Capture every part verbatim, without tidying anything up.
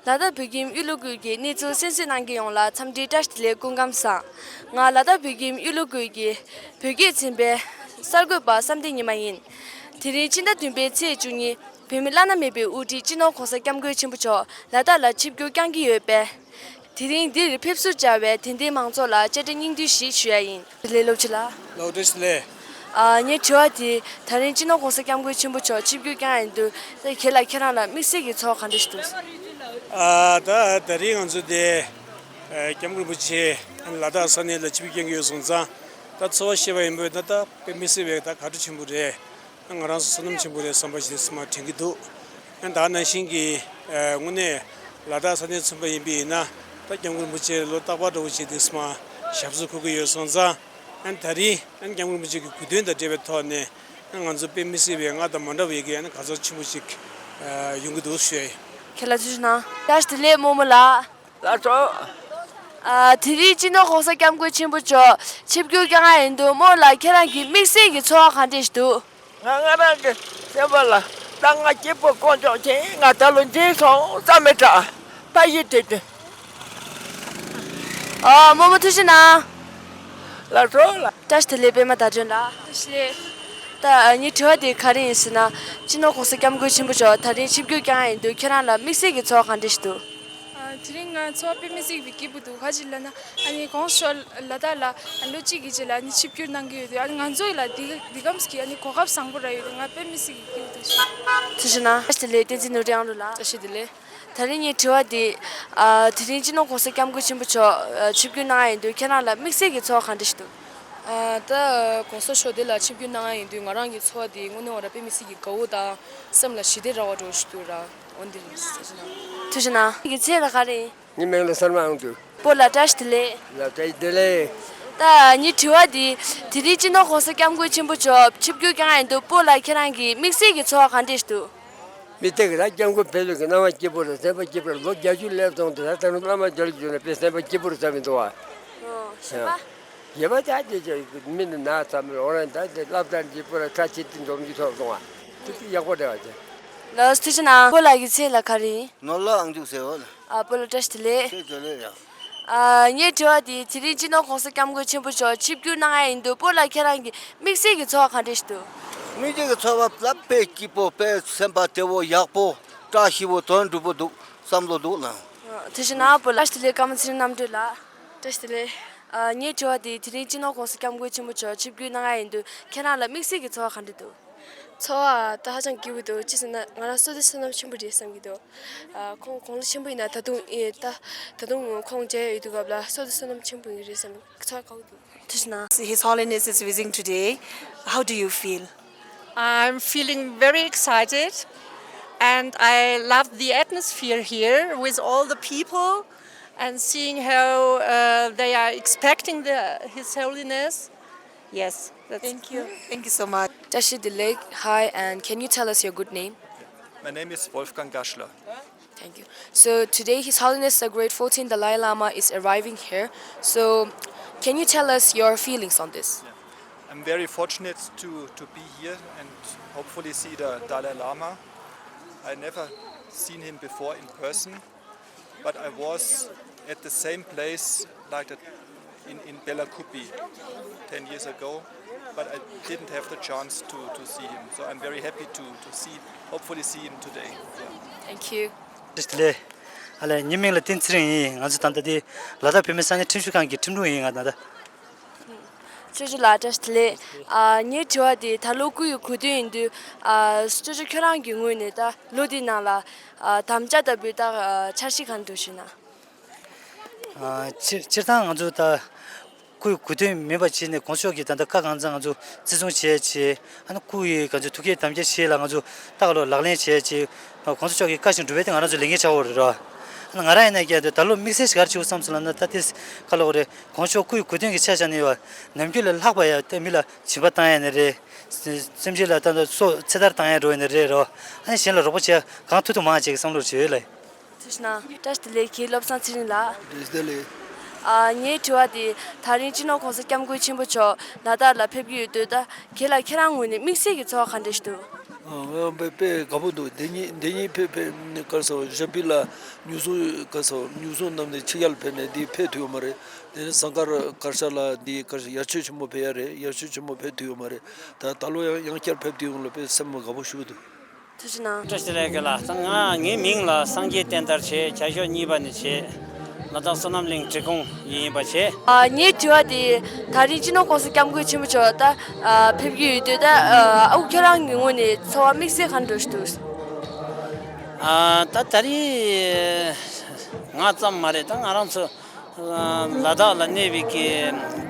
ལ་དྭགས་བོད་ཁྱིམ་གཡུ་ལོ་ཁུལ་གྱི་གནས་ཚུལ་གསན་གཟིགས་གནང་མཁན་ཡོངས་ལ་འཚམས་འདྲི་བཀྲ་ཤིས་བདེ་ལེགས་སྐུ་ཁམས་བཟང་། ང་ལ་དྭགས་བོད་ཁྱིམ་གཡུ་ལོ་ཁུལ་གྱི་བོད་སྐད་ཚན་པའི་གསར་འགོད་པ་བསམ་གཏན་ཉི་མ་ཡིན། དེ་རིང་སྤྱི་ཟླ་བདུན་པའི་ཚེས་བཅུ་གཉིས། བོད་མི་བླ་ན་མེད་པའི་དབུ་ཁྲིད་སྤྱི་ནོར་༸གོང་ས་༸སྐྱབས་མགོན་ཆེན་པོ་མཆོག་ལ་དྭགས་ལ་ཆིབས་བསྒྱུར་བསྐྱང་གི་ཡོད་པས། དེ་རིང་འདིར་ཕེབས་བསུར་བཅར་བའི་དད་ལྡན་མང་ཚོགས་ལ་བཅར་འདྲི་སྙིང་བསྡུས་ཤིག་ཞུ་ཡ་ཡིན། བདེ་ལེགས་སློབ་ཕྲུག་ལགས། ལགས་འོ་བཀྲ་ཤིས་བདེ་ལེགས། ཨ། ངའི་དྲི་བ་དེ་ད་རིང་སྤྱི་ནོར་༸གོང་ས་༸སྐྱབས་མགོན་ཆེན་པོ་མཆོག་ཆིབས་བསྒྱུར་བསྐྱངས་ཡིན་དུས་ད་ཁྱེད་ལ་ཁྱེད་རང་ལ་དམིགས་བསལ་གྱི་ཚོར་བ་ག་འདྲ་ཞིག་འདུག་ཨ། ད་ད་རིང་ང་ཚོ་དེ་ཨ་༸སྐྱབས་མགོན་རིན་པོ་ཆེ་ལ་དྭགས་ས་གནས་ལ་ཆིབས་བསྒྱུར་བསྐྱངས་ཀྱི་ཡོད་སོང་ཙང་ད་ཚོར་བ་བཤད་པ་ཡིན་པ་ཡིན་ན་ད་དཔེ་མི་སྲིད་པའི་ད་དགའ་སྤྲོ་ཆེན་པོ་རེད། ང་རང་ཚོ་བསོད་ནམས་ཆེན་པོ་རེད་བསམ་པ་ཞིག་སེམས་ལ་དྲན་གྱི་འདུག་ཨ་ནི་ད་ག་ནང་བཞིན་གྱི་ཨ་དངོས་གནས་ལ་དྭགས་ས་གནས་མཚོན་པ་ཡིན་པ་ཡིན་ན་ད་༸སྐྱབས་མགོན་རིན་པོ་ཆེ་ལོ་རྟག་པར་འདྲ་བོ་ཞིག་དེ་སེམས་ལ་ཞབས་སོར་འཁོད་ཀྱི་ཡོད་སོང་ཙང་ཨ་ནི་ད་རིང་ཨ་ནི་༸སྐྱབས་མགོན་རིན་པོ་ཆེ་གི་གོ་སྟོན་དང་འབྲེལ་བའི་ཐོག་ནས་ཨ་ནི་ང་ཚོ་དཔེ་མི་སྲིད་པའི་སྔར་དང་མ་འདྲ་བའི་གི་ཨ་ནི་དགའ་ཚོར་ཆེན་པོ་ཞིག་ཨ་ཡོང་གི་འདུག་ཞུ་ཡ་ཡིན། ཁྱེད་ལ་ཐུགས་རྗེ་གནང་། བཀྲ་ཤིས་བདེ་ལེགས་རྨོ་མོ་ལགས། ལགས་སོ། ཨ། དེ་རིང་སྤྱི་ནོར་༸གོང་ས་༸སྐྱབས་མགོན་ཆེན་པོ་མཆོག་ཆིབས་བསྒྱུར་བསྐྱངས་ཡིན་དུས་རྨོ་ལགས་ཁྱེད་རང་གི་དམིགས་བསལ་གྱི་ཚོར་བ་ག་འདྲ་ཞིག་འདུག་ང་ང་རང་གི་སེམས་པ་ལ་ད་ང་སྐྱིད་པོ་དཀོན་མཆོག་མཁྱེན། ང་ད་ལོ་འཇིགས་སོང་བསམ་མེད་དྲ་ད་ཡིད་དེ་དེ། ཨ། རྨོ་མོ་ཐུགས་རྗེ་གནང་། ལགས་སོ་ལགས། བཀྲ་ཤིས་བདེ་ལེགས་པད་མ་ཟླ་སྒྲོན་ལགས། བཀྲ་ཤིས་བདེ་ལེགས། ད་ངའི་དྲི་བ་དེ་ག་རེ་ཡིན་ཟེར་ན། སྤྱི་ནོར་༸གོང་ས་༸སྐྱབས་མགོན་ཆེན་པོ་མཆོག་ད་རིང་ཆིབས་བསྒྱུར་བསྐྱངས་ཡིན་དུས་ཁྱེད་རང་ལ་དམིགས་བསལ་གྱི་ཚོར་བ་ག་འདྲ་ཞིག་འདུག་ཨ། དེ་རིང་ང་ཚོར་བ་དཔེ་མི་སྲིད་པའི་སྐྱིད་པོ་འདུག་ག་ཅི་ལབ་ན། ཨ་ནི་༸གོང་ས་མཆོག་ལ་དྭགས་ལ་ལོ་གཅིག་གི་རྗེས་ལ་ཨ་ནི་ཆིབས་བསྒྱུར་གནང་གི་ཡོད་དུས་ཨ་ནི་ང་ཚོ་ལ་འདི་འདི་གམ་ཞིག་གི་ཨ་ནི་གོ་སྐབས་བཟང་པོ་རག་ཡོད་དུས་ང་དཔེ་མི་སྲིད་པའི་སྐྱིད་པོ་འདུག་ཞུ། ཐུགས་རྗེ་གནང་། བཀྲ་ཤིས་བདེ་ལེགས། བསྟན་འཛིན་ནོར་བུ་དབྱངས་སྒྲོལ་ལགས། བཀྲ་ཤིས་བདེ་ལེགས། ད་རིང་ངའི་དྲི་བ་འདི། ཨ། དེ་རིང་སྤྱི་ནོར་༸གོང་ས་༸སྐྱབས་མགོན་ཆེན་པོ་མཆོག་ཨ། ཆིབས་བསྒྱུར་གནང་ཡ་ཡིན་དུས་ཁྱེད་རང་ལ་དམིགས་བསལ་གྱི་ཚོར་བ་ག་འདྲ་ཞིག་འདུག་ཨ། ད་༸གོང་ས་མཆོག་འདི་ལ་ཆིབས་བསྒྱུར་གནང་ཡ་ཡིན་དུས་ང་རང་གི་ཚོར་བ་འདི་དངོས་གནས་ང་རང་དཔེ་མི་སྲིད་ཀྱི་དགའ་བོ་དང་སེམས་ལ་ཞི་བདེ་རག་པ་འདྲ་བོ་ཞིག་འདུག་ར། འོ་འདི་རེད། ཐུགས་རྗེ་གནང་། ཐུགས་རྗེ་གནང་། ཁྱེད་ཀྱི་མཚན་ལ་ག་རེ་ཡིན། ངའི་མིང་ལ་སར་མ་ཨང་ཏུ། སྤོ་ལགས་བཀྲ་ཤིས་བདེ་ལེགས། ལགས་བཀྲ་ཤིས་བདེ་ལེགས། ད་ངའི་དྲི་བ་འདི། དེ་རིང་སྤྱི་ནོར་༸གོང་ས་༸སྐྱབས་མགོན་ཆེན་པོ་མཆོག་ཆིབས་བསྒྱུར་བསྐྱངས་ཡ་ཡིན་དུས་སྤོ་ལགས་ཁྱེད་རང་གི་དམིགས་བསལ་གྱི་ཚོར་བ་ག་འདྲ་ཞིག་འདུག་མི་སྟེགས་ར་སྐྱབས་མགོན་ཕེབས་ལུགས་ཀྱི་སྣང་བ་སྐྱིད་པོ་རེད། སེམས་པ་སྐྱིད་པོ་རེད། ལོ་བརྒྱད་ཅུ་སླེབས་སོང་དུས་ད་ལྟ་བླ་མ་རྒྱ་ལོ་རྒྱུ་ན་དཔེ་སེམས་པ་སྐྱིད་པོ་རེད་བསམ་གྱི་འདུག་བ། ཨོ། ཤེས་པ། ཡེ་བ་ཅག་ཅེས་ཅེས་མི་ནི་ན་ཚ་མི་འོ་ར་ད་དེ་སློབ་གྲྭ་འདི་པུ་ར་ཁ་ཆེ་ཏི་འཛོམས་ཀྱི་ཐོབ་སོང་བ། ཏི་ཏི་ཡག་པོ་རེད་བ་ཅེ། ལགས་ཐུགས་རྗེ་གནང་། སྤོ་ལགས་ཀྱི་མཚན་ལ་ག་རེ་ཡིན། ནོར་ལ་ཨང་ཅུག་ཟེར་བ་ལ། ཨ། སྤོ་ལགས་བཀྲ་ཤིས་བདེ་ལེགས། ཁྱེད་བདེ་ལེགས་ཡ། ཨ། ངའི་དྲི་བ་འདི་དེ་རིང་སྤྱི་ནོར་༸གོང་ས་༸སྐྱབས་མགོན་ཆེན་པོ་མཆོག་ཆིབས་བསྒྱུར་གནང་ཡ་ཡིན་དུས་སྤོ་ལགས་ཁྱེད་རང་གི་དམིགས་བསལ་གྱི་ཚོར་བ་ག་འདྲ་ཞིག་འདུག་དམིགས་བསལ་གྱི་ཚོར་བ་ལ་དཔེ་སྐྱིད་པོ་དཔེ་སེམས་པ་བདེ་བོ་ཡག་པོ་བཀྲ་ཤིས་པོ་དོན་འགྲུབ་པོ་འདུག་བསམ་བློ་འདུག་ལ། ཐུགས་རྗེ་གནང་། སྤོ་ལགས་བཀྲ་ཤིས་བདེ་ལེགས། ཀརྨ་ཚེ་རིང་རྣམ་གྲོལ་ལགས། བཀྲ་ཤིས་བདེ་ལེགས། ཨ། ངའི་དྲི་བ་འདི་དེ་རིང་སྤྱི་ནོར་༸གོང་ས་༸སྐྱབས་མགོན་ཆེན་པོ་མཆོག་ཆིབས་བསྒྱུར་གནང་ཡ་ཡིན་དུས་ཁྱེད་རང་ལ་དམིགས་བསལ་གྱི་ཚོར་བ་ག་འདྲ་འདུག་ཚོར་བ་ད་ཧ་ཅང་སྐྱིད་པོ་འདུག་ཅི་ཟེར་ན་ང་རང་བསོད་བདེ་བསོད་ནམས་ཆེན་པོ་རེད་བསམ་གྱི་འདུག་ཨ། ཁོང་དགུང་ལོ་ཆེན་པོ་ཡིན་ན་ད་དུང་ཨེ་ད་ད་དུང་ཁོང་མཇལ་ཡ་ཡོད་དུས་སྐབས་ལ་བསོད་བདེ་བསོད་ནམས་ཆེན་པོ་ཡིན་རེད་བསམ་ཚོར་བ་དགའ་བོ་འདུག་ཐུགས་རྗེ་གནང་། His Holiness is visiting today. How do you feel? I'm feeling very excited, and I love the atmosphere here with all the people and seeing how uh, they are expecting the, His Holiness. Yes, that's Thank you. Thank you so much. བཀྲ་ཤིས་བདེ་ལེགས། Hi, and can you tell us your good name? My name is Wolfgang Gaschler. Thank you. So today, His Holiness the Great fourteenth Dalai Lama is arriving here. So, can you tell us your feelings on this? Yeah. I'm very fortunate to, to be here and hopefully see the Dalai Lama. I never seen him before in person, but I was at the same place like that in, in Belakupi ten years ago, but I didn't have the chance to, to see him. So I'm very happy to, to see, hopefully see him today. Yeah. Thank you. བཀྲ་ཤིས་བདེ་ལེགས། ཨ་ལས། ངའི་མིང་ལ་བསྟན་ཚེ་རིང་ཡིན། ང་ཚོ་ད་ལྟ་འདི་ལ་དྭགས་བོད་མིའི་ས་གནས་ཁྲིམས་ཞིབ་ཁང་གི་ཁྲིམས་དྲུང་ཡིན་ང་ད་ལྟ། ཅོ་ཅོ་ལགས་བཀྲ་ཤིས་བདེ་ལེགས། ཨ། ངའི་དྲི་བ་འདི་ད་ལོ་སྐུ་ཡི་གོ་སྟོན་ཡིན་དུས། ཨ། ཅོ་ཅོ་ཁྱོད་རང་གི་ངོས་ནས་ད་ལོ་འདིའི་ནང་ལ། ཨ། དམ་བཅའ་ལྟ་བུའི་ད། ཨ། འཆར་གཞི་གང་འདུག་ཞུས་ན། ཨ། སྤྱིར་སྤྱིར་བཏང་ང་ཚོ་ད་སྐུ་ཡི་གོ་སྟོན་མིན་པ་བྱས་ནས་གོང་ས་མཆོག་གིས་ད་ལྟ་བཀའ་གང་གཙང་ང་ཚོ་བརྩི་སྲུང་བྱས་བྱས། ཨ་ནི་སྐུ་ཡི་ག་ཚོད་ཐུགས་བསྐྱེད་དམ་བཅའ་བཞེས་ལ་ང་ཚོ་ད་ག་ལོ་ལག་ལེན་བྱས་བྱས། གོང་ས་མཆོག་གི་བཀའ་བཞིན་སྒྲུབ་པ་དེ་ང་རང་ཚོ་ལས་འགན་ཆགས་ཡོད་རེད་ར། ཨ་ནི་ང་རང་ཡིན་ན་ཀྱང་ད་ལོ་དམིགས་བསལ་ཞིག་ག་རེ་བྱེད་དགོས་བསམ་སོང་ལབ་ན། ད་དེ་ག་ལབ་དགོས་རེད། གོང་ས་མཆོག་སྐུ་ཡི་གོ་སྟོན་གྱི་ཆ་བཞག་ནས་ཡོད་ནམ་རྒྱུན་ལས་ལྷག་པ་ཡ་ད་མི་ལ་སྦྱིན་པ་བཏང་ཡ་ནི་རེད། སེམས་ཅན་ལ་ད་ལྟ་སྲོག་ཚེ་ཐར་བཏང་ཡ་འགྲོ་ཡ་ནི་རེད་རོ། ཨ་ནི་གཞན་ལ་རོགས་པ་བྱེད་ཡ་གང་ཐུབ་ཐུབ་མང་བྱེད་ཀྱི་བསམ་བློ་བྱེད་ཡོད་ལ། ཐུགས་རྗེ་གནང་། བཀྲ་ཤིས་བདེ་ལེགས། ཁྱེད་བློ་བཟང་ཚེ་རིང་ལགས། བཀྲ་ཤིས་བདེ་ལེགས། ཨ། ངའི་དྲི་བ་དེ་ད་རིང་སྤྱི་ནོར་གོང་ས་སྐྱབས་མགོན་ཆེན་པོ་མཆོག་ལ་དྭགས་ལ་ཕེབས་ཀྱི་ཡོད་དུས་ད་ཁྱེད་ལ་ཁྱེད་རང་ངོས་ནས་དམིགས་བསལ་གྱི་ཚོར་བ་ག་འདྲ་ཞིག་འདུག་ཨ། ང་དཔེ་དཔེ་དགའ་པོ་འདུག་འདི་གཉིས་འདི་གཉིས་ཕེབས་ཕེབས་ག་རེ་ཟེར་ཞབས་པི་ལ་ཉུང་སུ་ག་རེ་ཟེར་ཉུང་སུ་གནང་ནས་ཕྱི་རྒྱལ་ཕེབས་ནས་འདི་ཕེབས་ཐུབ་ཡོད་མ་རེད། དེ་ནས་ཟངས་དཀར་གར་ཞ་ལ་འདི་ག་རེ་ཟེར་ཡར་ཆོས་ཆེན་མོ་ཕེབས་ཡ་རེད། ཡར་ཆོས་ཆེན་མོ་ཕེབས་ཐུབ་ཡོད་མ་རེད། ད་ད་ལོ་ཡང་ཡང་བསྐྱར་ཕེབས་ཐུབ་ཡོང་ལ་དཔེ་སེམས་དགའ་པོ་ཞུ་གི་འདུག་ཐུགས་རྗེ་གནང་། བཀྲ་ཤིས་བདེ་ལེགས་ལགས། ད་ང་ངའི་མིང་ལ་སངས་རྒྱས་བསྟན་དར་བྱས། བྱ་ཤོག་གཉིས་པ་ནས་བྱས། ལ་དྭགས་བསོད་ནམས་གླིང་འབྲི་གུང་ཡིན་པ་བྱས། ཨ། ངའི་དྲི་བ་དེ་ད་རིང་སྤྱི་ནོར་༸གོང་ས་༸སྐྱབས་མགོན་ཆེན་པོ་མཆོག་ད་ཨ་ཕེབས་ཀྱི་ཡོད་དུས་ད་ཨ་ཨ་ཁུ་ཁྱོད་རང་གི་ངོས་ནས་ཚོར་བ་དམིགས་བསལ་ག་འདྲ་ཞིག་འདུག་ཨ། ད་ད་རིང་ང་ཙམ་མ་རེད། ད་ང་རང་ཚོ་ལ་དྭགས་ལ་གནས་པའི་གི་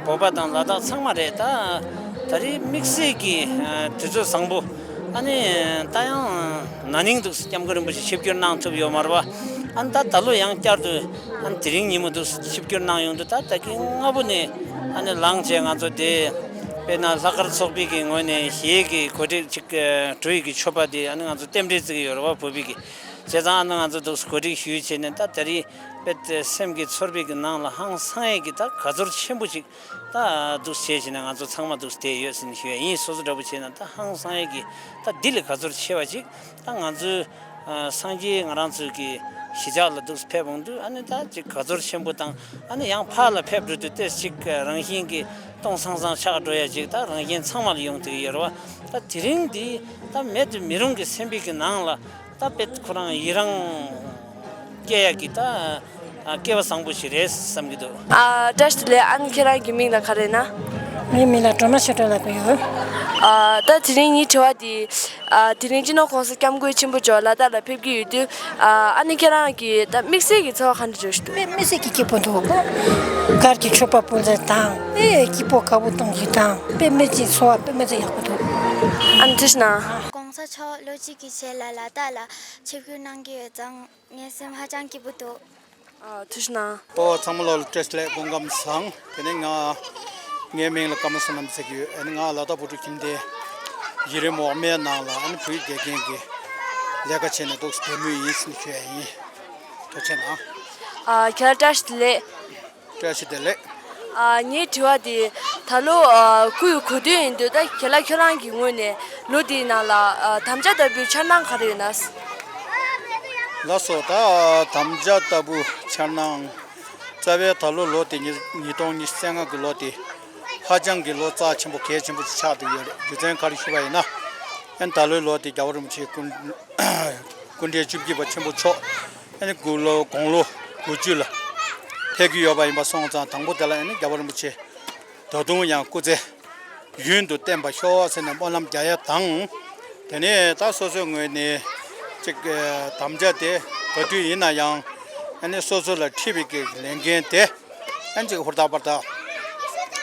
བོད་པ་དང་ལ་དྭགས་ཚང་མ་རེད། ད་ད་རིང་དམིགས་བསལ་གྱི་དུས་ཚོད་བཟང་པོ། ཨ་ནི་ད་ཡང་ན་ནིང་འདུག་སྐྱབས་མགོན་རིན་པོ་ཆེ་ཆིབས་བསྒྱུར་གནང་ཐུབ་ཡོད་མ་རེད་པ། ཨ་ནི་ད་ད་ལོ་ཡང་བསྐྱར་དུ་ཨ་ནི་དེ་རིང་ཉིན་མོ་འདུག་ཆིབས་བསྒྱུར་གནང་ཡོང་དུས་ད་ད་གིན་སྔ་པོ་ནས་ཨ་ནི་ལངས་བྱས་ང་ཚོ་དེ་དཔེར་ན་ལྷག་དཀར་ཚོགས་པའི་གི་ངོས་ནས་གཞས་ཀྱི་གོ་སྒྲིག་ཅིག་འགྲོ་ཡི་གི་མཆོད་པ་དེ་ཨ་ནི་ང་ཚོ་རྟེན་འབྲེལ་བརྩི་གི་ཡོད་རེད་པ། བོད་པའི་གི་བྱས་ཙང་ཨ་ནི་ང་ཚོ་འདུག་གོ་སྒྲིག་ཞུས་བྱས་ནས་ད་ད་རིང་དཔེ་སེམས་ཀྱི་ཚོར་བའི་གི་ནང་ལ་ཧང་སང་ཡས་ཀྱི་ད་དགའ་ཚོར་ཆེན་པོ་ཅིག་ད་འདུག་བྱས་བྱས་ནས་ང་ཚོ་ཚང་མ་འདུག་བསྡད་ཡོད་ཟེར་ནས་ཞུ་ཡ་ཡིན། སོ་སོ་འདྲ་པོ་བྱས་ན་ད་ཧང་སང་ཡས་ཀྱི་ད་འདི་ལས་དགའ་ཚོར་ཆེ་བ་ཅིག་ད་ང་ཚོའི་ཨ་སངས་རྒྱས་ང་རང་ཚོའི་གི་གཞིས་ཆགས་ལ་འདུག་ཕེབས་འོང་དུས་ཨ་ནི་ད་ཅིག་དགའ་ཚོར་ཆེན་པོ་དང་། ཨ་ནི་ཡང་ཕར་ལ་ཕེབས་འགྲོ་དུས་ཏོག་ཙམ་ཅིག་རང་བཞིན་གྱི་སྟོང་སང་སང་ཆགས་འགྲོ་ཡ་ཅིག་ད་རང་བཞིན་ཚང་མ་ལ་ཡོང་བསྡད་ཀྱི་ཡོད་རེད་པ། ད་དེ་རིང་འདི་ད་མེད་དུ་མི་རུང་གི་སེམས་པའི་གི་ནང་ལ་ད་དཔེ་ཁོ་རང་ཡི་རང་སྐྱེ་ཡ་གི་ད་ཨ་སྐལ་བ་བཟང་པོ་ཞིག་རེད་བསམ་གྱི་འདུག་ཨ། བཀྲ་ཤིས་བདེ་ལེགས། ཨ་ནི་ཁྱེད་རང་གི་མིང་ལ་ག་རེ་ན། ངའི་མིང་ལ་སྒྲོལ་མ་ཆོས་སྒྲོན་ལབ་ཀྱི་ཡོད། ཨ། ད་དེ་རིང་ངའི་དྲི་བ་དེ། ཨ། དེ་རིང་སྤྱི་ནོར་༸གོང་ས་༸སྐྱབས་མགོན་ཆེན་པོ་མཆོག་ལ་དྭགས་ལ་ཕེབས་ཀྱི་ཡོད་དུས། ཨ། ཨ་ནི་ཁྱེད་རང་གི་ད་དམིགས་བསལ་གྱི་ཚོར་བ་ག་འདྲ་བྱུང་འདུག་དཔེ་དམིགས་བསལ་གྱི་སྐྱིད་པོ་འདུག་གར་གྱི་མཆོད་པ་སྤུས་ཚད་དང་དཔེ་སྐྱིད་པོ་དགའ་པོ་གཏོང་གི་དང་དཔེ་དམིགས་བསལ་ཚོར་བ་དཔེ་དམིགས་བསལ་ཡག་པོ་འདུག་ཨ་ནི་ཐུགས་རྗེ་གནང་། ༸གོང་ས་མཆོག་ལོ་གཅིག་གི་རྗེས་ལ་ལ་དྭགས་ལ་ཆིབས་བསྒྱུར་གནང་གི་ཡོད་ཙང་ངའི་སེམས་ཧ་ཅང་སྐྱིད་པོ་འདུག་ཨ། ཐུགས་རྗེ་གནང་། ཨོ། ཚང་མ་ལ་བཀྲ་ཤིས་བདེ་ལེགས། སྐུ་ཁམས་བཟང་། དེ་ནས་ང་ངའི་མིང་ལ་ཀརྨ་བསོད་ནམས་ཟེར་གྱི་ཡོད། ཨ་ནི་ང་ལ་དྭགས་བོད་ཕྲུག་ཁྱིམ་སྡེ་གཞི་རིམ་འོག་མའི་ནང་ལ་ཨ་ནི་བོད་ཡིག་དགེ་རྒན་གྱི་ལས་ཀ་བྱས་ནས་འདུག་བསྡད་མུས་ཡིན་ཟེར་ནས་ཞུ་ཡ་ཡིན། ཐུགས་རྗེ་གནང་། ཨ། ཁྱེད་ལ་བཀྲ་ཤིས་བདེ་ལེགས། བཀྲ་ཤིས་བདེ་ལེགས། ཨ། ངའི་དྲི་བ་དེ་ད་ལོ་ཨ་སྐུའི་གོ་སྟོན་ཡིན་དུས་ད་ཁྱེད་ལ་ཁྱོད་རང་གི་ངོས་ནས་ལོ་འདིའི་ནང་ལ་ཨ་དམ་བཅའ་ལྟ་བུའི་འཆར་སྣང་ག་རེ་ཡོད་ན། ལགས་སོ། ད་དམ་བཅའ་ལྟ་བུ་འཆར་སྣང་། རྩ་བའི་ད་ལོ་ལོ་དེ་ཉིས་ཉིས་སྟོང་ཉི་ཤུ་རྩ་ལྔ་གི་ལོ་དེ་ཧ་ཅང་གི་ལོ་རྩ་ཆེན་པོ་གལ་ཆེན་པོ་ཞིག་ཆགས་བསྡད་ཡོད་རེད། རྒྱུ་མཚན་ག་རེ་ཞུས་པ་ཡིན་ན། ཨ་ནི་ད་ལོའི་ལོ་དེ་རྒྱལ་བ་རིན་པོ་ཆེ་སྐུ་སྐུ་ཕྲེང་བཅུ་བཞི་པ་ཆེན་པོ་མཆོག་ཨ་ནི་དགུང་ལོ་དགུང་ལོ་དགུ་བཅུ་ལ་ཕེབས་ཀྱི་ཡོད་པ་ཡིན་པ་སོང་ཙང་དང་པོ་དེ་ལ་ཨ་ནི་རྒྱལ་བ་རིན་པོ་ཆེ་ད་དུང་ཡང་སྐུ་ཚེ་ཡུན་དུ་བརྟན་པར་ཤོག་ཟེར་ནས་སྨོན་ལམ་རྒྱག་ཡ་དང་། དེ་ནས་ད་སོ་སོའི་ངོས་ནས་ཅིག་དམ་བཅའ་དེ་ག་དུས་ཡིན་ན་ཡང་ཨ་ནི་སོ་སོ་ལ་འཁྲི་བའི་གི་ལས་འགན་དེ་ཨ་ནི་ཅིག་ཧུར་ཐག་པར་ཐག་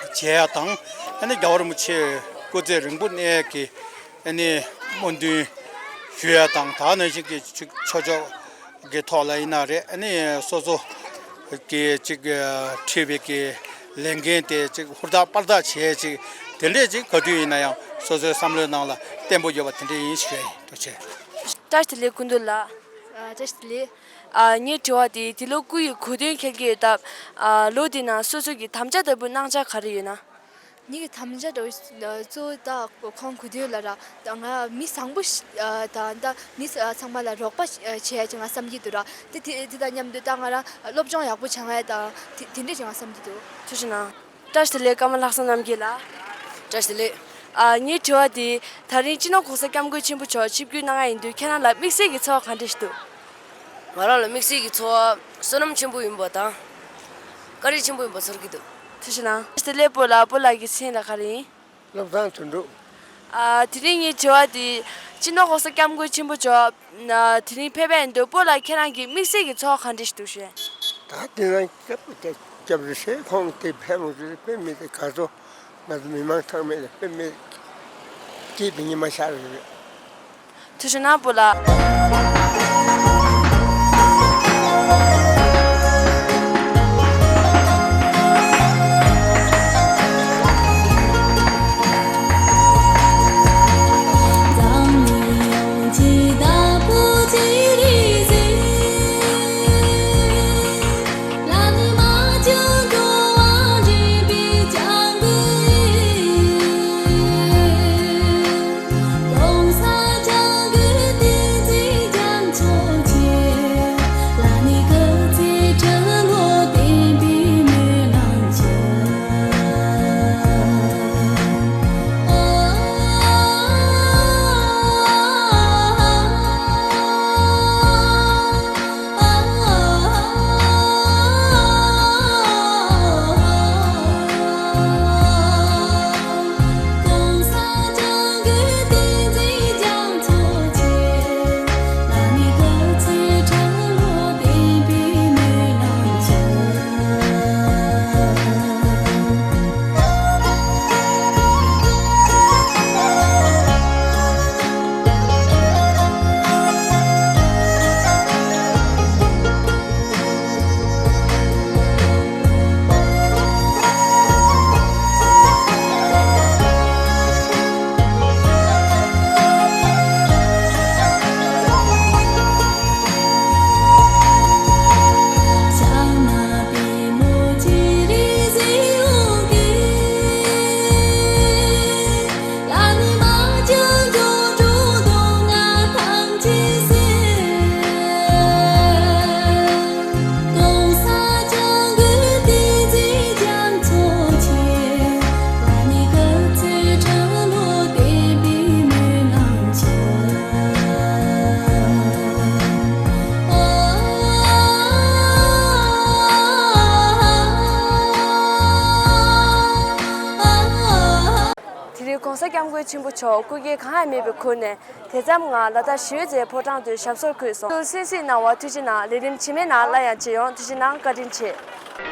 བྱེད་ཡ་དང་། ཨ་ནི་རྒྱལ་བ་རིན་པོ་ཆེ་སྐུ་ཚེ་རིང་པོ་གནས་ཀྱི་ཨ་ནི་སྨོན་འདུན་ཞུ་ཡ་དང་། ད་ནང་བཞིན་གྱི་ཅིག་ཆོས་ཕྱོགས་ཀྱི་ཐོག་ལ་ཡིན་ན་རེད། ཨ་ནི་སོ་སོ་གི་ཅིག་ཨ་འཁྲི་བའི་གི་ལས་འགན་དེ་ཅིག་ཧུར་ཐག་པར་ཐག་བྱས་ཅིག་དེ་འདྲས་ཅིག་ག་དུས་ཡིན་ན་ཡང་སོ་སོའི་བསམ་བློའི་ནང་ལ་བརྟན་པོ་ཡོད་པ་དེ་འདྲས་ཡིན་ཞུ་ཡ་ཡིན། ཐུགས་རྗེ་ཆེ། བཀྲ་ཤིས་བདེ་ལེགས་སྐུ་མདུན་ལགས། ཨ། བཀྲ་ཤིས་བདེ་ལེགས། ཨ། ངའི་དྲི་བ་དེ་འདི་ལོ་སྐུ་ཡི་གོ་སྟོན་འཁེལ་གྱི་ཡོད་སྟབས། ཨ། ལོ་འདི་ནང་སོ་སོ་གི་དམ་བཅའ་ལྟ་བུ་གནང་འཆར་ག་རེ་ཡོད་ན། ངེད་ཀྱི་དམ་བཅའ་འདྲ་བོ་གཙོ་བོ་ད་ཁོང་གོ་སྟོན་ལ་ར་ད་ང་མི་བཟང་པོ་ཞིག་ཨ་དང་ད་མི་ཚང་མ་ལ་རོགས་པ་བྱེད་ཡ་ཅིག་ང་བསམ་གྱི་འདུག་ར། དེ་དེ་དེ་དང་མཉམ་དུ་ད་ང་རང་སློབ་སྦྱོང་ཡག་པོ་བྱེད་ཡ་དང་དེ་དེ་འདྲས་ཅིག་ང་བསམ་གྱི་འདུག་ཐུགས་རྗེ་གནང་། བཀྲ་ཤིས་བདེ་ལེགས། ཀརྨ་ལྷག་བསམ་རྣམ་རྒྱལ་ལགས། བཀྲ་ཤིས་བདེ་ལེགས། ཨ། ངའི་དྲི་བ་དེ་ད་རིང་སྤྱི་ནོར་༸གོང་ས་༸སྐྱབས་མགོན་ཆེན་པོ་མཆོག་ཆིབས་བསྒྱུར་གནང་ཡ་ཡིན་དུས་ཁྱེད་རང་ལ་དམིགས་བསལ་གྱི་ཚོར་བ་ག་འདྲ་ཞིག་འདུག་ང་རང་ལ་དམིགས་བསལ་གྱི་ཚོར་བ་བསོད་ནམས་ཆེན་པོ་ཡིན་པ་དང་། བཀའ་དྲིན་ཆེན་པོ་ཡིན་པ་ཚོར་གྱི་འདུག་ཐུགས་རྗེ་གནང་། བཀྲ་ཤིས་བདེ་ལེགས། སྤོ་ལགས། སྤོ་ལགས་ཀྱི་མཚན་ལ་ག་རེ་ཡིན། བློ་བཟང་དོན་གྲུབ། ཨ། དེ་རིང་ངའི་དྲི་བ་དེ་སྤྱི་ནོར་༸གོང་ས་༸སྐྱབས་མགོན་ཆེན་པོ་མཆོག་ཨ་དེ་རིང་ཕེབས་པ་ཡིན་དུས་སྤོ་ལགས་ཁྱེད་རང་གི་དམིགས་བསལ་གྱི་ཚོར་བ་ག་འདྲ་ཞིག་འདུག་ཞུ། ད་དེ་རིང་སྐྱབས་སྐྱབས་རེ་ཞེས་ཁོང་དེ་ཕེབས་ཡོང་དུས་དཔེ་མི་སྲིད་དགའ་ཚོར། ང་ཚོ་མི་མང་ཚང་མས་དཔེ་མི་སྲིད་སྐྱིད་པའི་ཉི་མ་ཤར་རེད། ཐུགས་རྗེ་གནང་སྤོ་ལགས། ཆེན་པོ་མཆོག་སྐུ་སྒེར་གང་ཡང་མེད་པའི་ཁུལ་ནས་དེ་ཙམ་ང་ལ་དྭགས་ཞི་བའི་མཛད་ཕོ་བྲང་དུ་ཞབས་སོར་འཁོད་སོང་། ཐུགས་སེམས་གཟིགས་གནང་བ་ཐུགས་རྗེ་གནང་། ལས་རིམ་རྗེས་མའི་ནང་སླར་ཡང་མཇལ་ཡོང་། ཐུགས་རྗེ་གནང་། བཀའ་དྲིན་ཆེ།